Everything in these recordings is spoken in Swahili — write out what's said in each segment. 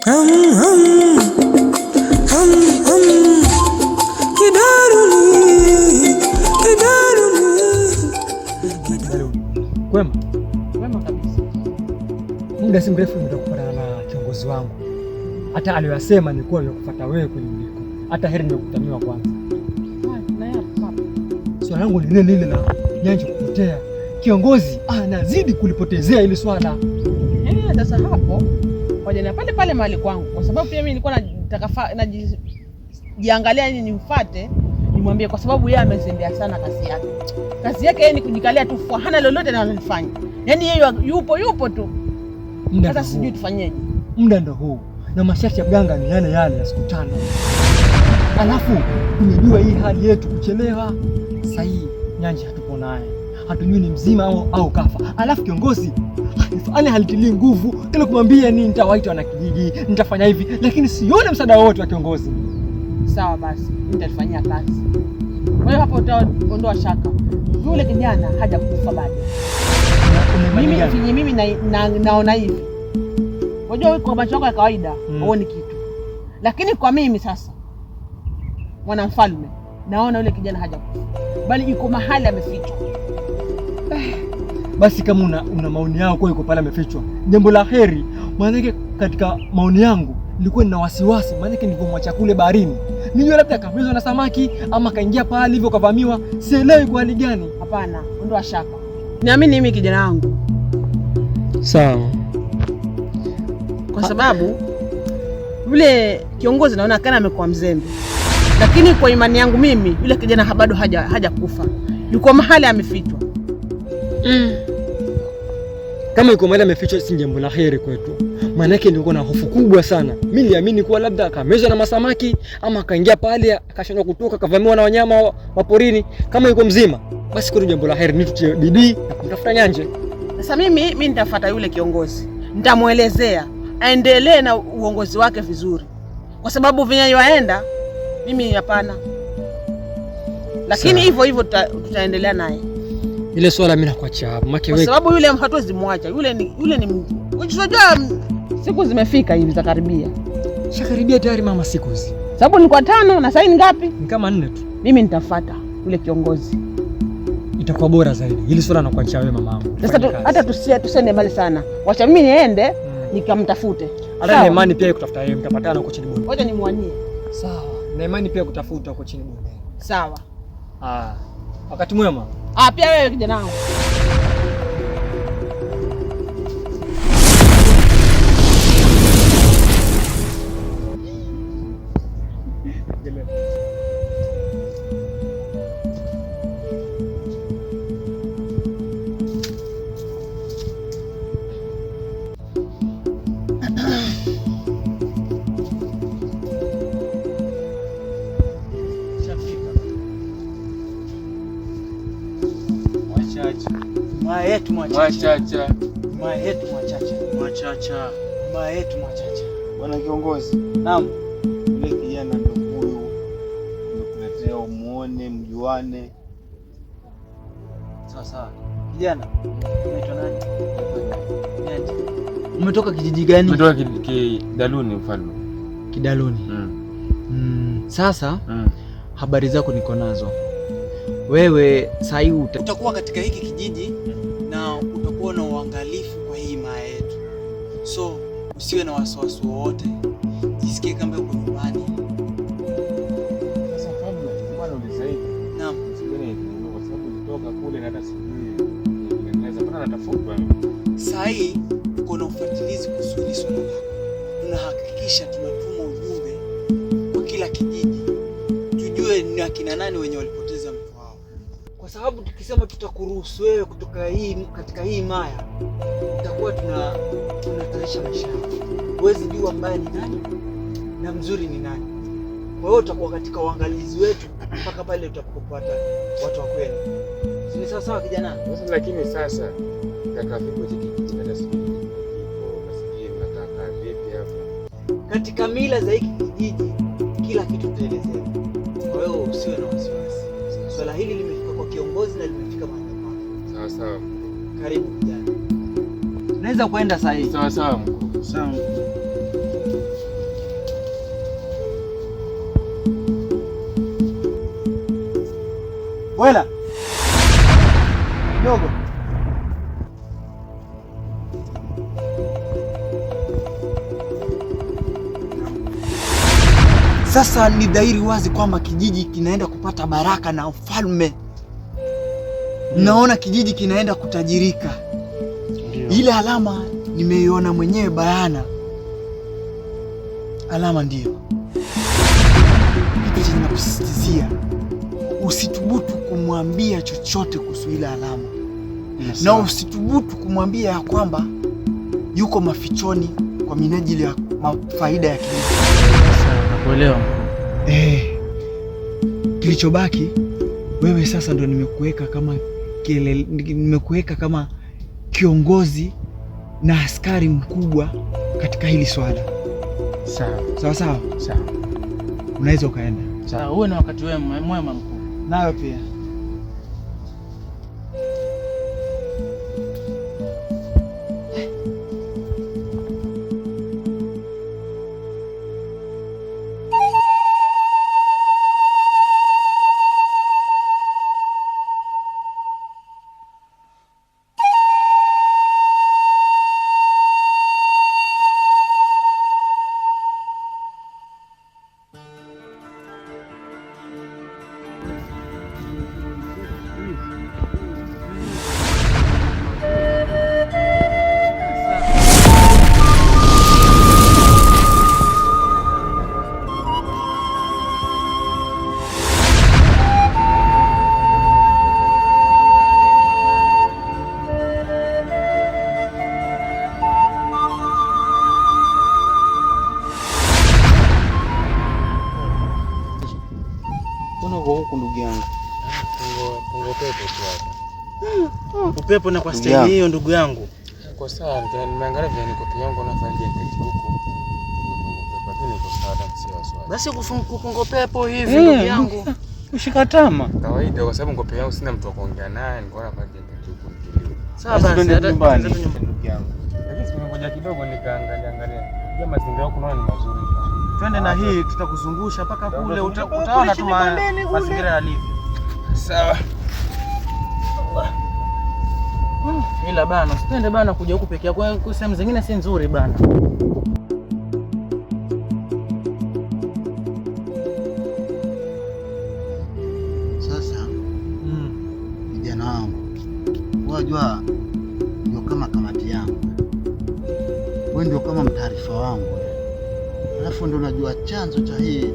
Kidaruni, kidaruni. Kwema? Kwema kabisa. Muda si mrefu nitakupatana na kiongozi wangu. Hata aliyoyasema ni kuwa nimekufuata wewe kwenye mliko. Hata heri nimekutaniwa kwanza. Swala langu ni lile lile la Nyanje kupotea. Kiongozi anazidi kulipotezea hili swala. Sasa hapo hoja pale pale mahali kwangu, kwa sababu pia mimi nilikuwa nataka najiangalia nini nimfuate nimwambie, kwa sababu yeye amezembea sana kazi yake. Kazi yake yeye ni kujikalia tu, hana lolote analofanya. Yaani yeye yupo yupo tu. Sasa sijui tufanyeje. Muda ndo huu na masharti ya mganga ni yale yale ya siku 5. Alafu tumejua hii hali yetu kuchelewa. Sasa hii Nyanje hatupo naye, hatujui ni mzima au kafa. Alafu kiongozi ani halitilii nguvu kila kumwambia ni nitawaita wana kijiji, nitafanya hivi, lakini sione msaada wowote wa kiongozi. Sawa basi, nitalifanyia kazi. Kwa hiyo hapo utaondoa shaka, yule kijana hajakufa bado. Mimi naona hivi, unajua kwa macho yako ya kawaida huoni kitu, lakini kwa mimi sasa mwanamfalme naona yule kijana hajakufa, bali yuko mahali amefichwa. Basi kama una maoni yao kwa yuko pale amefichwa, jambo la heri. Maanake katika maoni yangu nilikuwa nina wasiwasi, maanake nilipomwacha kule baharini nijua labda akamezwa na samaki ama kaingia pahali hivyo kavamiwa, sielewi kwa hali gani. Hapana, ondoa shaka, niamini mimi kijana wangu. Sawa, kwa sababu yule kiongozi naona kana amekuwa mzembe, lakini kwa imani yangu mimi yule kijana bado hajakufa, yuko mahali amefichwa. Kama yuko mahali amefichwa, si jambo la heri kwetu. Maanake nilikuwa na hofu kubwa sana. Mimi niliamini kuwa labda akamezwa na masamaki ama akaingia pale akashindwa kutoka akavamiwa na wanyama wa porini. Kama yuko mzima, basi kwa jambo la heri ni tutie bidii na kumtafuta Nyanje. Sasa mimi nitafuata yule kiongozi, nitamuelezea aendelee na uongozi wake vizuri, kwa sababu venye waenda mimi hapana, lakini hivyo hivyo tutaendelea naye. Ile swala mimi nakuachia hapo. Kwa sababu yule hatuwezi muacha. Yule ni unajua siku zimefika hivi za karibia. Shakaribia tayari mama siku hizi. Sababu ni kwa 5 na sasa ni ngapi? Ni kama 4 tu. Mimi nitafuata yule kiongozi. Itakuwa bora zaidi. Ile swala nakuachia wewe mamangu. Sasa hata tusiende mbali sana. Wacha mimi niende nikamtafute. Hata na imani pia kutafuta yeye, mtapatana huko chini bonde. Ngoja nimwanie. Sawa. Na imani pia kutafuta huko chini bonde. Sawa. Ah. Wakati mwema. Ah, pia wewe kijana wangu. Mwachacha. Yetu mwachacha. Mwachacha. Yetu mwachacha. Bwana kiongozi. Naam. Yule kijana ndio huyu. Nimekuletea umuone, mjuane. Sawa sawa. Kijana, unaitwa nani? Nyanje. Umetoka kijiji gani? Umetoka Kidaluni mfalme. Kidaluni. Sasa habari zako niko nazo. Wewe saa hii utakuwa katika hiki kijiji na utakuwa na uangalifu kwa hii maya yetu, so usiwe na wasiwasi wowote, jisikie kama uko nyumbani. Sasa mfalme, bwana ulizaidi. Naam. Kwa sababu nilitoka kule na hata sijui naweza pana natafutwa. Saa hii tuko na ufuatilizi kuhusu hili swala lako. Tunahakikisha tunatuma ujumbe kwa kila kijiji, tujue ni akina nani wenye walipoteza mtu wao, kwa sababu tukisema tutakuruhusu wewe kutoka hii katika hii maya, tutakuwa tunahatarisha maisha yako. Huwezi jua mbaya ni nani na mzuri ni nani. Kwa hiyo utakuwa katika uangalizi wetu mpaka pale utakapopata watu wa kweli. Si sawa sawa kijana? Sasa lakini sasa kaka vipi hiki hata sijui kipo nasikia mnakaa vipi hapa? Katika mila za hiki kijiji kila kitu tutaelezewa. Kwa hiyo usiwe na wasiwasi. Swala hili limefika kwa kiongozi na limefika mahali pake. Sawa sawa. Karibu kijana. Unaweza kwenda sasa hivi. Sawa sawa mkuu. Sawa. Bwela. Dogo. Sasa ni dhahiri wazi kwamba kijiji kinaenda kupata baraka na ufalme. Naona kijiji kinaenda kutajirika. Ile alama nimeiona mwenyewe bayana. Alama ndiyo kitu chenye nakusisitizia, usithubutu kumwambia chochote kuhusu ile alama, na usithubutu kumwambia ya kwamba yuko mafichoni kwa minajili ya faida ya kijiji. Nakuelewa. Kilichobaki wewe sasa ndo nimekuweka kama kiongozi na askari mkubwa katika hili swala. Sawa. Sawa sawa? Sawa. Unaweza ukaenda. Sawa, uwe na wakati mwema mkuu. Nayo pia. Upepo na kwa staili hiyo ndugu yangu. Kwa sawa, nimeangalia vile niko peke yangu na faidi huku. Lakini niko sawa, sio wasiwasi. Basi kupunga upepo hivi ndugu yangu. Ushika tama. Kawaida kwa sababu niko peke yangu sina mtu wa kuongea naye, nikaona faidi huku nitulie. Sawa basi, twende nyumbani ndugu yangu. Lakini simengoja kidogo nikaangalia angalia. Ya mazingira yako naona ni mazuri. Twende na hii tutakuzungusha mpaka kule utaona tu mazingira yalivyo. Sawa. Ila bana, usipende bana kuja huku peke yako, sehemu zingine si nzuri bana. Sasa vijana wangu, wajua ndio kama kamati yangu, wewe ndio kama mtaarifa wangu, alafu ndio unajua chanzo cha hii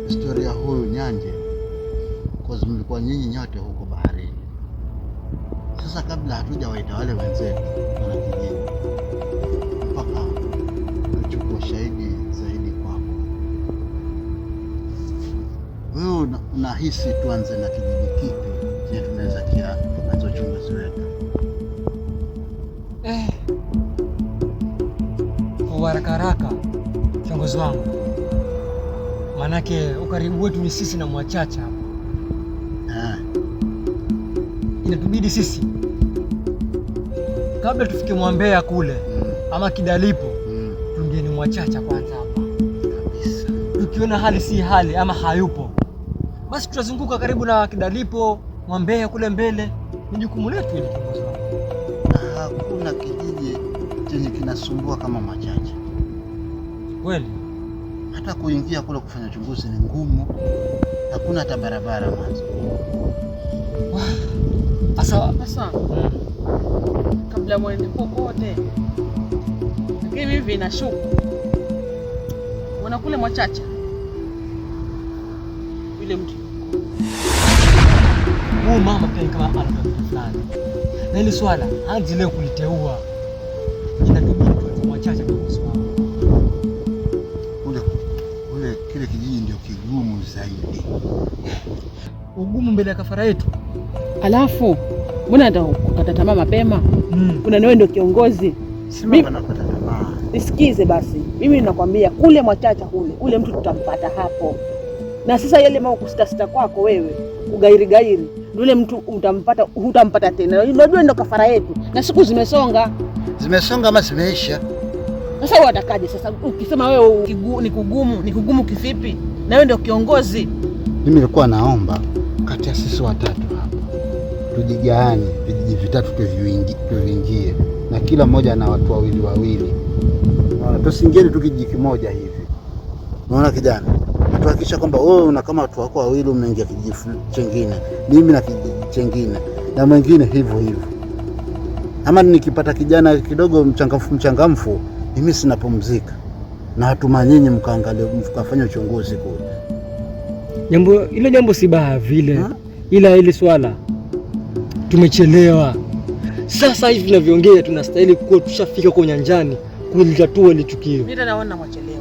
historia huyu Nyanje, kwa mlikuwa nyinyi nyote huko baharini. Sasa kabla hatujawaita wale wenzetu wanakijiji, mpaka tuchukue ushahidi zaidi kwako. Wewe unahisi tuanze na kijiji kipi chenye tunaweza kianza uchunguzi wetu? Kwa haraka haraka kiongozi wangu, manake ukaribu wetu ni sisi na Mwachacha hapa. Inatubidi sisi kabla tufike Mwambea kule ama Kidalipo, tungeni Mwachacha kwanza hapa kabisa. Tukiona hali si hali ama hayupo, basi tutazunguka karibu na Kidalipo, Mwambea kule mbele. Ni jukumu letu hili kiongozi wangu. Na hakuna kijiji chenye kinasumbua kama Mwachacha kweli. Hata kuingia kule kufanya uchunguzi ni ngumu, hakuna hata barabara mwanzo. Sasa kabla mwende popote, lakini mimi vinashuku mwana kule Mwachacha yule mtu huyu mama pia kama anatafuta fulani, na ile swala anzi leo kuliteua, inatubidi tuanze Mwachacha kiongozi wangu. Ule kile kijiji ndio kigumu zaidi, ugumu mbele ya kafara yetu. Alafu mbona hata kukata tamaa mapema? Una wewe ndio kiongozi. Mimi nakata tamaa. Nisikize basi. Mimi ninakwambia kule Mwachacha kule, ule mtu tutampata hapo. Na sasa yale mambo kusita sita kwako wewe, ugairi gairi, yule mtu utampata, hutampata tena. Unajua ndio kafara yetu. Na siku zimesonga. Zimesonga ama zimeisha? Sasa wewe utakaje sasa ukisema wewe ni kugumu, ni kugumu kivipi? Na wewe ndio kiongozi. Mimi nilikuwa naomba Kati ya sisi watatu hapa tujigawane, vijiji vitatu tuviingie, na kila mmoja na watu wawili wawili. Unaona, tusiingie tu kijiji kimoja hivi. Unaona kijana, tuhakikisha kwamba wewe una kama watu wako wawili umeingia kijiji chengine, mimi na kijiji chengine, na mwingine hivyo hivyo. Ama nikipata kijana kidogo mchangamfu mchangamfu, mimi sinapumzika na watuma nyinyi mkaangalie, mkafanya uchunguzi kule. Jambo hilo jambo si baya vile, ila hili swala tumechelewa. Sasa hivi tunavyoongea, tunastahili kuwa tushafika kwa nyanjani kulitatua ile tukio. Mimi naona mwachelewa.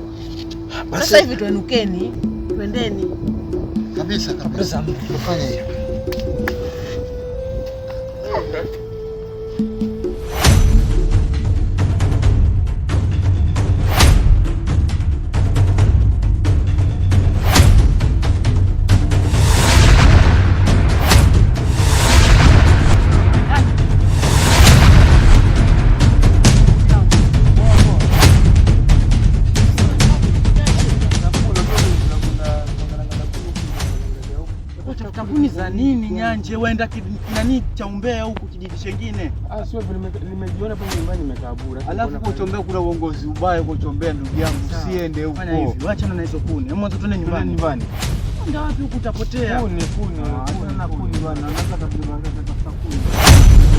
Sasa hivi tuenukeni, twendeni. Kabisa kabisa, tufanye hivyo. Kampuni za nini Nyanje? Waenda nani cha umbea huku kijiji chengine. Ah, sio vile nimejiona pale nyumbani nimekaa bure. Alafu kuchombea kuna uongozi ubaya kuchombea, ndugu yangu, usiende huko. Fanya hivi, wachana na hizo kuni. Hebu mwanzo twende nyumbani. Nyumbani. Enda wapi huku utapotea. Kuni, kuni, kuni, kuni bwana. Naweza kabisa kuni.